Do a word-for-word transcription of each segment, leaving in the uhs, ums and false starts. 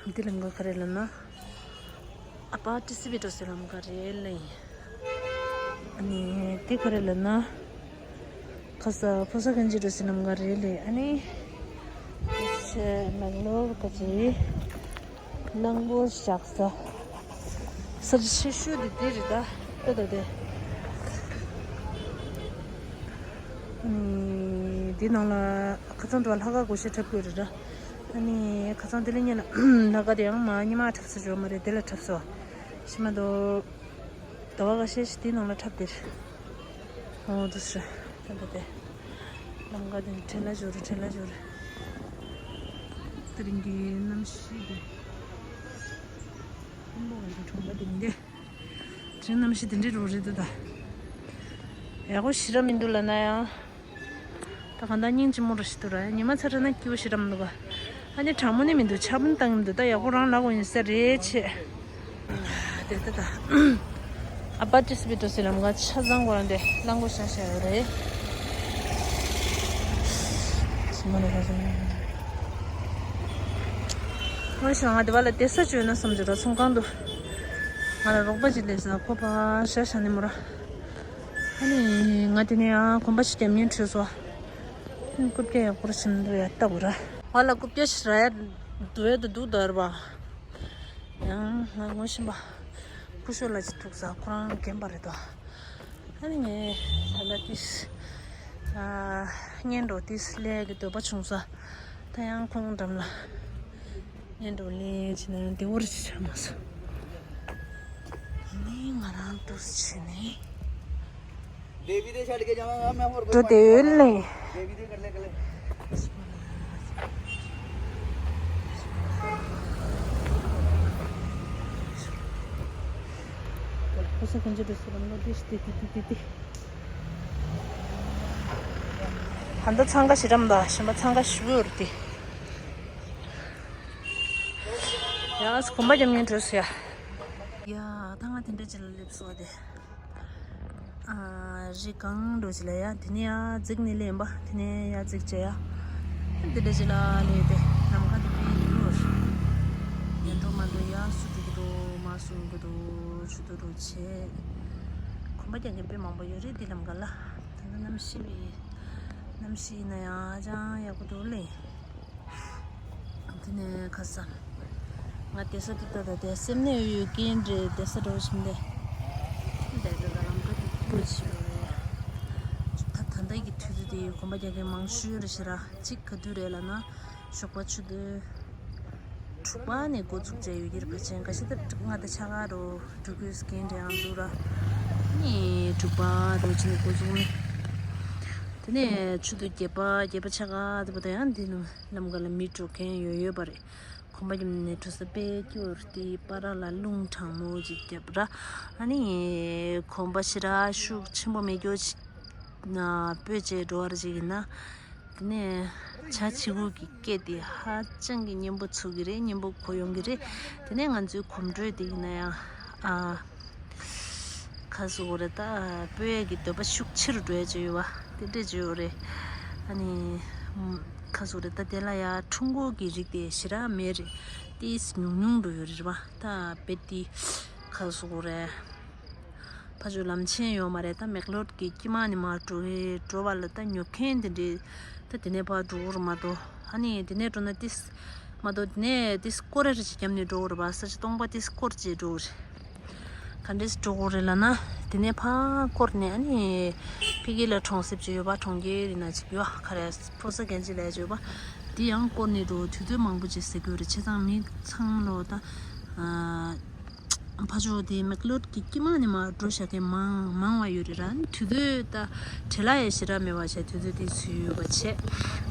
འདི་ལམ་ཁ་ག་རེ་ལབ་ན། ཨ་པ་ཏི་སི་བི་འགྲོ་སའི་ལམ་ཁ་རེད་ལེ། ཨ་ནི་འདི་ག་རེ་ལབ་ན། ཁ་ས་ཕོ་ས་གན་ཇི་འགྲོ་སའི་ལམ་ཁ་རེད་ལེ། ཨ་ནི་ཆེ་མེག་ལོར་ག་ཅི་གླང་པོ་བཞག་ས། ས་ཆ་ཆེ་ཤོས་དེ་འདི་རེད་ད། ལྟ་ད་དེ། ཨ་ནི་འདི་ནང་ལ་ཁ་སང་དུ་ལྷག་དཀར་སྒོར་གཞས་འཁྲབ་དགོས་རེད་ར། ཨ་ནི་ཁ་སང་དེ་ལས་ཉེ་ལ་ལྷག་དཀར་དེ་ཡང་མ་ཉི་མ་འཁྲབ་ས་འཇོག་མ་རེད། དེ་ལ་འཁྲབ་སོ། ཤི་མ་དོ། ཟླ་བ་ཁ་ཤས་ཤིག་དེའི་ནང་ལ་འཁྲབ་དེར། ཨོ་དུ་སྲ། ད་ད་དེ། ལམ་ཁ་དེ་ནི་བྲེལ་ལ་འཇོག་རེད། བྲེལ་ལ་འཇོག་རེད། དེ་རིང་གི་གནམ་གཤིས་དེ། ཁམས་པ་འོན་ཀྱང་གྲོང་པ་དེ་མི་འདེ། དེ་རིང་གནམ་གཤིས་དེ་འདྲའི་རོ་རེད་འདུག་ད། ཡག་པོ་ཞེ་དྲག་མི་འདུག་ལབ་ན་ཡང་། ད་གང་ལྟར་སྙིང་རྗེ་མོ་ར་ཞིག་འདུག་ར། ཉི་མ་ཚ་དྲགས་ན་སྐྱིད་པོ་ཞེ་དྲག་མི་འདུག་ག་ཨ་ནི་གྲང་མོ་ནི་མི་འདུག་ཆར་པ་ནི་བཏང་གི་མི་འདུག་ད་ཡག་པོ་རང་ལབ་དགོས་ཡིན་ས་རེད་ཆེ། དེ་ལྟ་ད། ཨ་པ་ཏི་སི་བི་འགྲོ་སའི་ལམ་ཁ་ཆ་ཚང་ཁོ་རང་དེ་གླང་པོ་ཤ་ཤ་ཡོད་རེད། ཞིམ་པོ་རེད་ཁ་ཚང་། ང་ཞོགས་ང་དེ་བ་ལ་དེ་ས་བཅོས་ན་བསམ་བྱས་ར་ཚོང་ཁང་དུ། ང་ལ་རོགས་པ་ཅིག་སླེབས་ས་ཁོ་ཕར་ཤ་ཤ་ནི་མོ་ར། ཨ་ནི་ང་དེ་ནས་ཡང་གོམ་པ་ཞིག་རྒྱབ་ཉན་འཕྲོད་སོ། ཨ་ནི་རྐུབ་བཀྱག་ཡག་པོ་ར་ཞིམ་རེ་ཡ་ལྟ་བུ་ར། ང་ལ་རྐུབ་བཀྱག་ཞིག་ར་ཡ་འདུག་ཡ་འདུག་འདུག་ཟེར་བ། ཡང་ང་ངོ་ཤེས་པ་སྐུ་ཞབས་ལགས་ཅིག་ཐུག་ས། ཁོ་རང་རྒན་པ་རེད་དོ། ཨ་ནི་ངས་ད་ལྟ་ཏིས་ཨ་སྔོན་འགྲོ་ཏིས་ལས་ཀྱི་འདོད་པ་བྱུང་ས། ད་ཡང་ཁོང་འགྲམ་ལ་སྔོན་འགྲོ་ལས་བྱས་ན་ཡང་བདེ་བོ་རེ་ཆགས་མ་སོང་། ཨ་ནི་ང་རང་ཏུས་བྱས་ནས། देवी दे छड़ के जावांगा मैं, और कोई འགྲོ་བདེ་ཡོད་ལེ། देवी दे कर ले, कर ले। ཁོ་ས་གང་ཅི་འགྲོ་སོང་ལ་ཏིས་ཏི་ཏི་ཏི་ཏི་ཏི། ད་ལྟ་འཚང་ཁ་ཞེ་དྲག་མི་འདུག་ཞིམ་པ་འཚང་ཁ་ཞེ་པོ་ཡོད་རེད་དེ། ཡ་གོམ་པ་རྒྱབ་ཉན་འགྲོ་སོང་ཡ། ཡ་ད་ང་དེ་འདྲ་ཅིག་ལ་སླེབས་སོང་བ་དེ། ཨ་རི་གང་འགྲོ་ཅི་ལ་ཡ། དེ་ནས་ཡ་འཛེགས་ནས་ལེན་པ། དེ་ནས་ཡ་འཛེགས་བྱས་ཡ། དེ་འདྲ་ཅིག་ལ་ལས་དེ་ལམ་ཁ་དེ་དཔེ་ཡིན་ལོ། ཡ་འགྲོ་མ་འགྲོ་ཡ་སུ་འགྲོ་གི་འདུག་མ་སུ་འགྲོ་གི་འདུག་ཆུ་འགྲོ་རུ་བྱས། གོམ་པ་རྒྱག་མཁན་དཔེ་མང་པོ་ཡོད་རེད་དེ་ལམ་ཁ་ལ། ད་ལྟ་གནམ་གཤིས་བི་གནམ་གཤིས་ཡིན་ན་ཡང་ཧ་ཅང་ཡག་པོ་འདུག་ལེ། དེ་ནས་ཁ་སང་ང་བསྡད་ས་དེ་ལྟ་ད་དེ་སེམས་ནད་ཡོད་ཀྱིན་རེད། བསྡད་ས་འགྲོ་བཞིན་དེ་བསྡད་ད་ལམ་ཁ་དེ་ཀུ་ཅི་ཡོད་རེད། ད་ད་ལྟ་གི་དུས་ཚོད་དེ་གོམ་པ་རྒྱག་མཁན་མང་ཤོས་རེད་ཤག་ར། གཅིག་ག་དུས་རེད་ལབ་ན་ཞོགས་པ་ཆུ་ཚོད་དྲུག་པ་ནས་འགོ་ཚུགས་བྱས་ཡོད་ཀྱི་རེད། ཕལ་ཆེར་འགའ་ཤས་ད་ལྔ་དང་ཕྱེད་ཀ་རུ་འགྲོ་དགོས་ཀྱི་རེད་ཨང་འདུག་ར། ནས་དྲུག་པ་རུ་ཕྱིན་ནས་འགོ་ཚུགས་ནས། དེ་ནས་ཆུ་ཚོད་བརྒྱད་པ་བརྒྱད་པ་ཕྱེད་ཀ་དེ་བ་ད་ཡང་འདི་ནང་ལམ་ཁ་ལ་མི་འགྲོ་མཁན་ཡོད་ཡོད་པ་རེད། གོམ་པ་རྒྱབ་ནས་འགྲོ་ས་དཔེ་སྐྱིད་པོ་རེད། དེ་པར་ལ་རླུང་གྲང་མོ་ཅིག་རྒྱབ་ར། ཨ་ནི་གོམ་པ་ཞེ་དྲག་ཤུགས་ཆེན་པོ་མེད་རྒྱུ་ཅིག་ན་སྤོས་བྱས་འགྲོ་བ་རེད་ཅིག་ཡིན་ན། དེ་ནས་བྱ་བྱིའུ་གི་སྐད་དེ་ཧ་ཅང་གི་སྙན་པོ་ཚུགས་ཀྱི་རེད། སྙན་པོ་གོ་ཡོང་གི་རེད། དེ་ནས་ང་ཚོའི་གོམ་བགྲོད་དེ་ཡིན་ན་ཡང་ཨ་ཁ་སུ་གོ་རེད། ད་སྤོ་ཡས་ཀྱི་འདོད་པ་ཤུགས་ཆེ་རུ་འགྲོ་ཡས་ཅིག་ཡོད་པ་དེ་འདྲས་ཅིག་ཡོད་རེད། ཨ་ནི་ཁ་སུ་རེད། ད་དེ་ལ་ཡ་ཁྲུང་ཀོ་གི་རིགས་དེ་ཞེ་དྲག་མེད་རེད། ཏིས་ཉུང་ཉུང་འགྲོ་ཡོད་རེད་པ། ད་བེད་དེ་ཁ་སུ་གོ་རེད། ཕ་ཇོ་ལམ་ཆེན་ཡོད་མ་རེད། ད་མེག་ལོར་གྱི་དཀྱིལ་མ་ནས་མར་འགྲོ་གི་འགྲོ་བ་ལ་ད་ཉོ་མཁན་དེ་འདྲས་ད་དེ་ནས་ཕར་འགྲོ་གི་རེད་མ་གཏོགས། ཨ་ནི་དེ་ནས་འགྲོ་ན་ཏིས་མ་གཏོགས་དེ་ནས་ཏིས་སྐོར་རེ་རེ་ཅིག་བརྒྱབ་ནས་འགྲོ་གི་རེད་པ། ས་ཆ་སྟོང་པ་ཏིས་སྐོར་ཅིག་འགྲོ་གི་རེད། ག་འདྲས་འགྲོ་གི་རེད་ལབ་ན་དེ་ནས་ཕར་སྐོར་ནས་ཨ་ནི་ཕ་གི་ལ་གྲོང་གསེབ་ཅིག་ཡོད་པ། གྲོང་ཁྱེར་ཡིན་ན་ཅིག་ཡོད་ག་རེ་ཕོ་ས་གན་ཅིག་ལ་ཡོད་པ། དེ་ཡང་སྐོར་ནས་འགྲོ་དུས་ཚོད་མང་པོ་ཅིག་ཟ་གི་ཡོད་རེད། བྱས་ཙང་མི་ཚང་མ་ལོ་ད། ཕ་ཇོ་དེ་མེག་ལོར་གྱི་དཀྱིལ་མ་ནས་མར་འགྲོ་བཞག་མཁན་མང་མང་བ་ཡོད་རེད་ར། དུས་ཚོད་ད་བྲེལ་བ་ཡང་ཞེ་དྲག་མེད་པ་བྱས་དུས་ཚོད་དེ་ཚུད་ཡོད་པ་བྱས།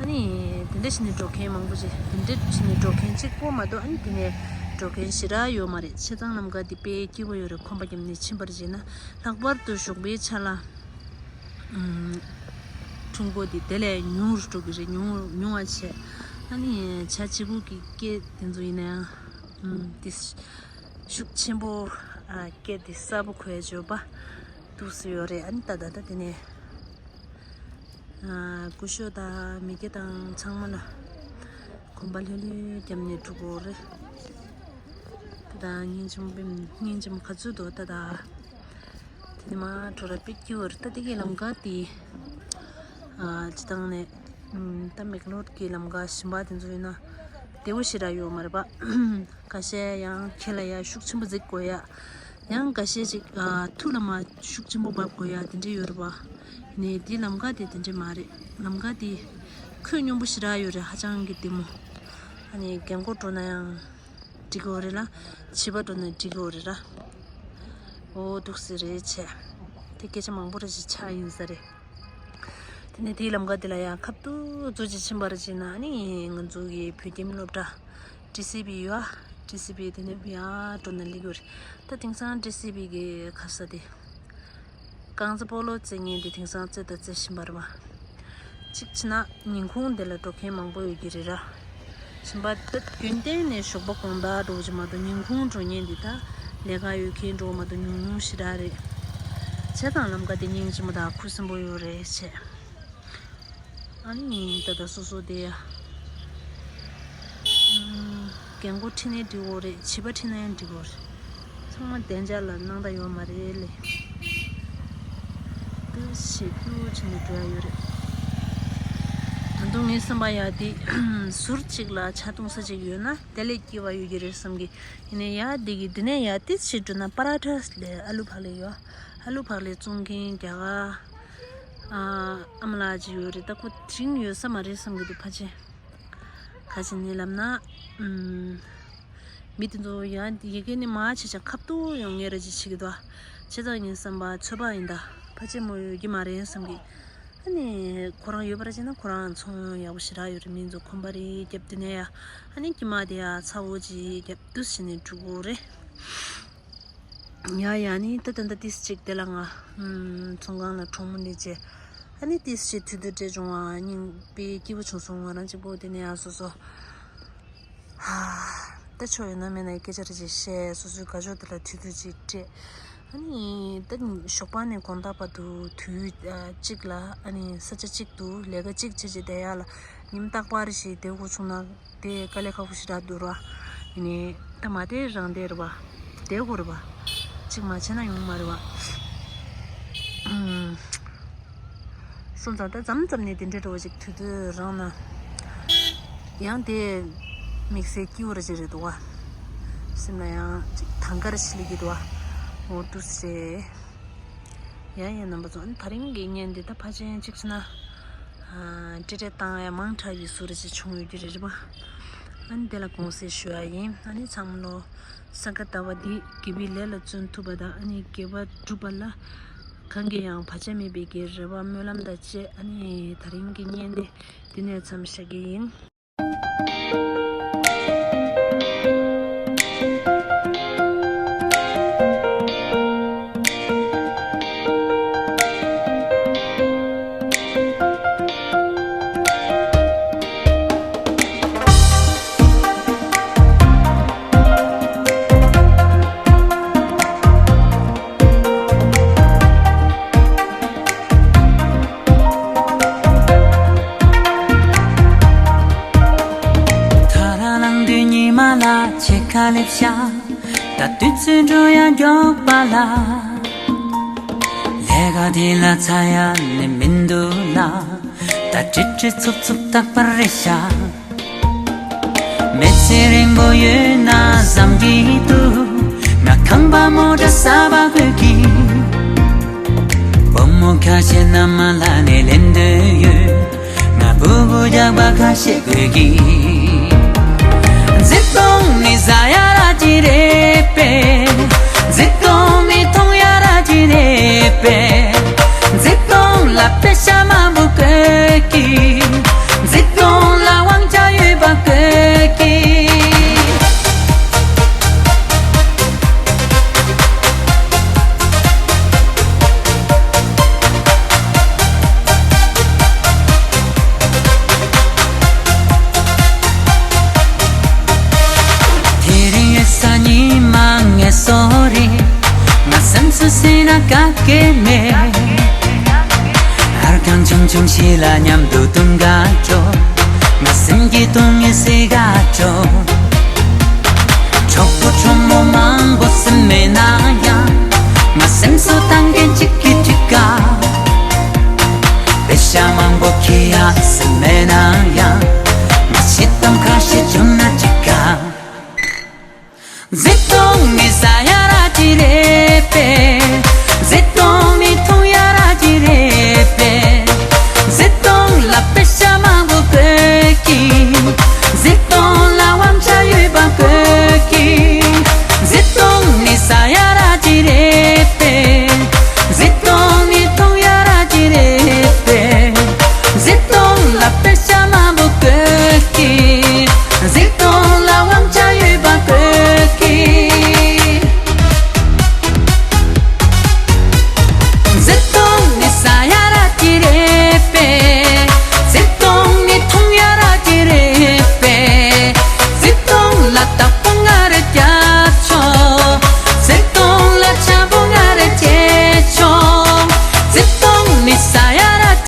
ཨ་ནི་དེ་འདྲ་བྱས་ནས་འགྲོ་མཁན་མང་པོ་ཅིག་དེ་འདྲ་བྱས་ནས་འགྲོ་མཁན་གཅིག་པོ་མ་གཏོགས། ཨ་ནི་དེ་ནས་འགྲོ་མཁན་ཞེ་དྲག་ཡོད་མ་རེད། བྱས་ཙང་ལམ་ཁ་འདི་དཔེ་སྐྱིད་པོ་ཡོད་རེད། གོམ་པ་བརྒྱབ་ནས་ཕྱིན་པར་བྱས་ན་ལྷག་པར་དུ་ཞོགས་པའི་ཆ་ལ་ཁྲུང་ཀོ་འདི་དེ་ལས་ཉུང་རུ་འགྲོ་གི་རེད། ཉུང་ཉུང་བ་བྱས། ཨ་ནི་བྱ་བྱིའུ་གི་སྐད་དེ་ཚོ་ཡིན་ན་ཡང་ཏིས། ཤུགས་ཆེན་པོ་ཨ་སྐད་དེ་གསལ་པོ་གོ་ཡ་བྱོས་པ། འདུག་སེ་ཡོད་རེད། ཨ་ནི་ད་ད་ད་དེ་ནས་ཨ་སྐུ་ཞབས་དང་མི་སྐྱ་དང་ཚང་མ་ལ་ གོམ་པ་ལྷོད་ལྷོད་བརྒྱབ་ནས་འགྲོ་གི་རེད། ད་ལྟ་སྙིང་རྗེ་མོ་སྙིང་རྗེ་མོ་ག་ཚོད་འདུག་ད་ད། དེ་ནས་མར་འགྲོ་ར་དཔེ་སྐྱིད་པོ་རེད། ད་དེ་གའི་ལམ་ཁ་དེ། ཨ་སྤྱིར་བཏང་ནས་ཨམ་ད་མེག་ལོར་གྱི་ལམ་ཁ་གཞན་པ་དེ་ཚོ་ཡིན་ན་བདེ་པོ་ཞེ་དྲག་ཡོད་མ་རེད་པ། ཁ་ཤས་ཡང་ཁྱེད་ལ་ཡ་ཤུགས་ཆེན་པོ་འཛེག་དགོས་ཡ། ཡང་འགའ་ཤས་ཅིག་ཨ་ཐུགས་ལ་མར་ཤུགས་ཆེན་པོ་འབབ་དགོས་ཡ་དེ་འདྲ་ཡོད་རེད་པ། ཡིན་ནའི་དེ་ལམ་ཁ་དེ་དེ་འདྲ་མ་རེད། ལམ་ཁ་དེ་ཁོད་སྙོམས་པོ་ཞེ་དྲག་ཡོད་རེད། ཧ་ཅང་གི་བདེ་མོ། ཨ་ནི་རྒན་གོག་འགྲོ་ན་ཡང་འགྲིག་གི་རེད་ལ། བྱིས་པ་འགྲོ་ན་འགྲིག་གི་རེད་ར། འོ་འདུག་སེ་རེད་བྱས། དེ་སྐད་ཆ་མང་པོ་རེ་ཞིག་ཆགས་ཡིན་ས་རེད། དེ་ནས་དེའི་ལམ་ཁ་དེ་ལ་ཡང་ཁ་ཐུག་ཚོ་ཅིག་ཕྱིན་པ་རེད་བྱས་ན། ཨ་ནི་ང་ཚོ་གི་བོད་ཁྱིམ་སློབ་གྲྭ་ཊི་སི་བི་ཡོད་ཨ། ཊི་སི་བི་དེ་ནས་ཡར་འགྲོ་ན་སླེབས་ཀྱི་རེད། ད་དེང་སང་ཊི་སི་བི་གི་ཁ་ས་དེ། རྐང་རྩེད་སྤོ་ལོ་རྩེ་མཁན་དེ་དེང་སང་རྩེ་དང་རྩེ་བཞིན་པ་རེད་པ། གཅིག་བྱས་ན་ཉིན་གུང་དེ་ལ་འགྲོ་མཁན་མང་པོ་ཡོད་ཀྱི་རེད་ར། གཞན་པ་ད་རྒྱུན་གཏན་ནས་ཞོགས་པ་དགོང་དག་འགྲོ་གི་མ་གཏོགས་ཉིན་གུང་འགྲོ་མཁན་འདི་ད་ལས་ཀ་ཡོད་མཁན་འགྲོ་མ་གཏོགས་ཉུང་ཉུང་ཞེ་དྲག་རེད། བྱས་ཙང་ལམ་ཁ་དེ་སྙིང་རྗེ་མོ་དང་ཁུ་སིམ་པོ་ཡོད་རེད་བྱས། ཨ་ནི་ད་ལྟ་སོ་སོ་དེ་ཡ། ཨམ། རྒན་གོག་ཁྲིད་ནའི་འགྲིག་གི་རེད། བྱིས་པ་ཁྲིད་ན་ཡང་འགྲིག་གི་རེད། ཚང་མ་བདེ་འཇགས་ལ་སྣང་དག་ཡོད་མ་རེད་ལེ། ཏོག་ཙམ་སྐྱིད་པོ་བྱས་ནས་འགྲོ་ཡ་ཡོད་རེད། ད་དུང་ངའི་བསམ་པ་ཡ་དེ་ཟུར་གཅིག་ལ་ཇ་འཐུང་ས་ཅིག་ཡོད་ན་དེ་ལས་སྐྱིད་པ་ཡོད་ཀྱི་རེད་བསམ་གི། ཡིན་ནའི་ཡ་འདི་གི་འདི་ནས་ཡ་ཏོག་ཙམ་འགྲོ་ན་པ་ར་ཐ་ལས་ཨ་ལུ་ཕག་ལས་ཡོད། ཨ་ལུ་ཕག་ལས་བཙོང་མཁན་རྒྱ་གར་ཨ་ཨ་མ་ལགས་ཅིག་ཡོད་རེད། ད་ཁོ་དེ་རིང་ཡོད་ས་མ་རེད་བསམ་གི་འདུག་ཕལ་ཆེར། ག་ཅི་ནས་ལབ་ན། ཨམ། མི་དེ་ཚོ་ཡང་ཡ་གི་ནི་མ་ཆེ་ཆ་ཁབ་ཏུ་ཡོང་ངེས་རེ་ཅིག་བྱེད་ཀྱི་འདུག་ཨ། བྱས་ཙང་ངའི་བསམ་པ་ཚོད་དཔག་ཡིན་ད། ཕལ་ཆེར་མོ་ཡོད་ཀྱི་མ་རེད་བསམ་གི། ཨ་ནི་ཁོ་རང་ཡོད་པ་རེད་བྱས་ན་ཁོ་རང་ཚོང་ཡག་པོ་ཞེ་དྲག་ཡོད་རེད། མི་ཚོ་ཁོམ་པ་རེ་རྒྱབ། དེ་ནས་ཡ་ཨ་ནི་དཀྱིལ་མ་དེ་ཡ་ཚ་བོ་ཅིག་རྒྱབ་འདུག་སེ་བྱས་ནས་འགྲོ་གི་རེད། ཡ་ཡ་ནི་ད་ད་ད་ཏིས་ཅིག་དེ་ལ་ང་ཨམ་ཚོང་ཁང་ལ་གྲོགས་མོ་འདི་བྱས། ཨ་ནི་ཏིས་ཅིག་དུས་དུས་སྤྲད་བྱུང་བ་སྙིང་དཔེ་སྐྱིད་པོ་བྱུང་སོང་། ང་རང་གཅིག་པོ་དེ་ནས་ཡ་སོ་སོ། ཧ། ད་ཆོ་ཡོད་ན་མེད་ན་སྐད་ཆ་རེ་ཅིག་བཤད། སོ་སོའི་དགའ་ཕྱོགས་དེ་ལ་དུས་དུས་ཅིག་སྤྲད། ཨ་ནི་ད་ཞོགས་པ་ནས་དགོང་དག་བར་དུ་དུས་ཨ་གཅིག་ལ་ཨ་ནི་ས་ཆ་གཅིག་ཏུ་ལས་ཀ་གཅིག་བྱེད་བྱེད་བསྡད་ཡ་ལ་ཉིན་རྟག་པར་ཞིག་བསྡད་དགོས་བྱུང་ན། དེ་དཀའ་ལས་ཁག་པོ་ཞེ་དྲག་འདུག་ར། ཡིན་ནའི་ད་མ་བསྡད་རང་བསྡད་རེད་པ། བསྡད་དགོས་རེད་པ། གཅིག་མ་བྱས་ན་ཡོང་མ་རེད་པ། ཨུམ། སོང་ཙང་ད་མཚམས་མཚམས་ནས་དེ་འདྲའི་འདྲ་བོ་ཅིག་དུས་དུས་རང་ན། ཡང་དེ་དམིགས་བསལ་སྐྱིད་པོ་རེ་ཅིག་རེད་འདུག་པ། སེམས་ལ་ཡང་ཅིག་དང་ག་རེ་ཞིག་སླེབས་ཀྱི་འདུག་པ། འོ་འདུག་སེ། ཡ་ཡ་རྣམ་པ་ཚོ། ཨ་ནི་དེ་རིང་གི་བརྙན་འདི་ད་ཕལ་ཆེར་གཅིག་བྱས་ན། ཨ་སྤྲད་སྤྲད་བཏང་ཡ་མང་དྲགས་ཀྱི་བཟོ་འདྲ་ཅིག་བྱུང་ཡོད་ཀྱི་རེད་པ། ཨ་ནི་དེ་ལ་དགོངས་སེལ་ཞུ་ཡ་ཡིན། ཨ་ནི་ཚང་མ་ལོ་ས་ག་ཟླ་བ་འདི་དགེ་བའི་ལས་ལ་བརྩོན་ཐུབ་པ་དང་། ཨ་ནི་དགེ་བ་སྒྲུབ་པ་ལ་གང་གིས་ཡང་བར་ཆད་མེད་པའི་གི་རེ་བ་སྨོན་ལམ་དང་བཅས། ཨ་ནི་དེ་རིང་གི་བརྙན་འདི་འདི་ནས་མཚམས་བཞག་གི་ཡིན། ཐ་ར་ལང་དུས་ཉི་མ་ལ་ཕྱེད་ཀ་སླེབས་ཤག་ད་དུས་ཚོད་འགྲོ་ཡ་མགྱོགས་པ་ལ། ལས་ཀ་དེ་ལ་ཚ་ཡ་ནི་མི་འདུག་ལ། ད་ཁྲིག་ཁྲི་ཚུབ་ཚུབ་རྟག་པར་རེད་ཤག་མི་ཚེ་རིང་པོ་ཡོད་ན་བསམ་གྱི་འདུག་ང་ཁང་པ་མོ་ཊ་གསར་པ་དགོས་ཀྱི། བུ་མོ་ཁ་ཤས་མནའ་མ་ལ་ནས་ལེན་འདོད་ཡོད། ང་སྤུ་གུ་རྒྱགས་པ་ཁ་ཤས་དགོས་ཀྱི། འཛིན་སྐྱོང་ནི་ཟ་ཡ་ར་ཅི་རེད་པས། འཛིན་སྐྱོང་ནི་མཐོང་ཡ་ར་ཅི་རེད་པས། འཛིན་སྐྱོང་ལ་པེ་ཤ་མང་པོ་དགོས་ཀྱི། འཛིན་སྐྱོང་ལ་དབང་ཆ་ཡོད་པ་དགོས་ཀྱི། དེ་རིང་ཡོད་ས་ཉི་མ་ངལ་གསོ་རེད། ང་སེམས་སུ་ཟིན་ན་ག་གེ་མེད། ཨར་ཁང་ཆུང་ཆུང་ཞིག་ལ་མཉམ་དུ་དུང་དཀར་འགྲོ། ང་སེམས་ཀྱི་སྡུག་བསྔལ་སེལ་ག་འགྲོ། གྲོགས་པོ་གྲོགས་མོ་མང་པོ་སེམས་མེད་ན་ཡང་། ང་སེམས་གསོ་བཏང་མཁན་གཅིག་གིས་འགྲིག་ག། པེ་ཤ་མང་པོ་ཁྱེར་ཡ་སེམས་མེད་ན་ཡང་།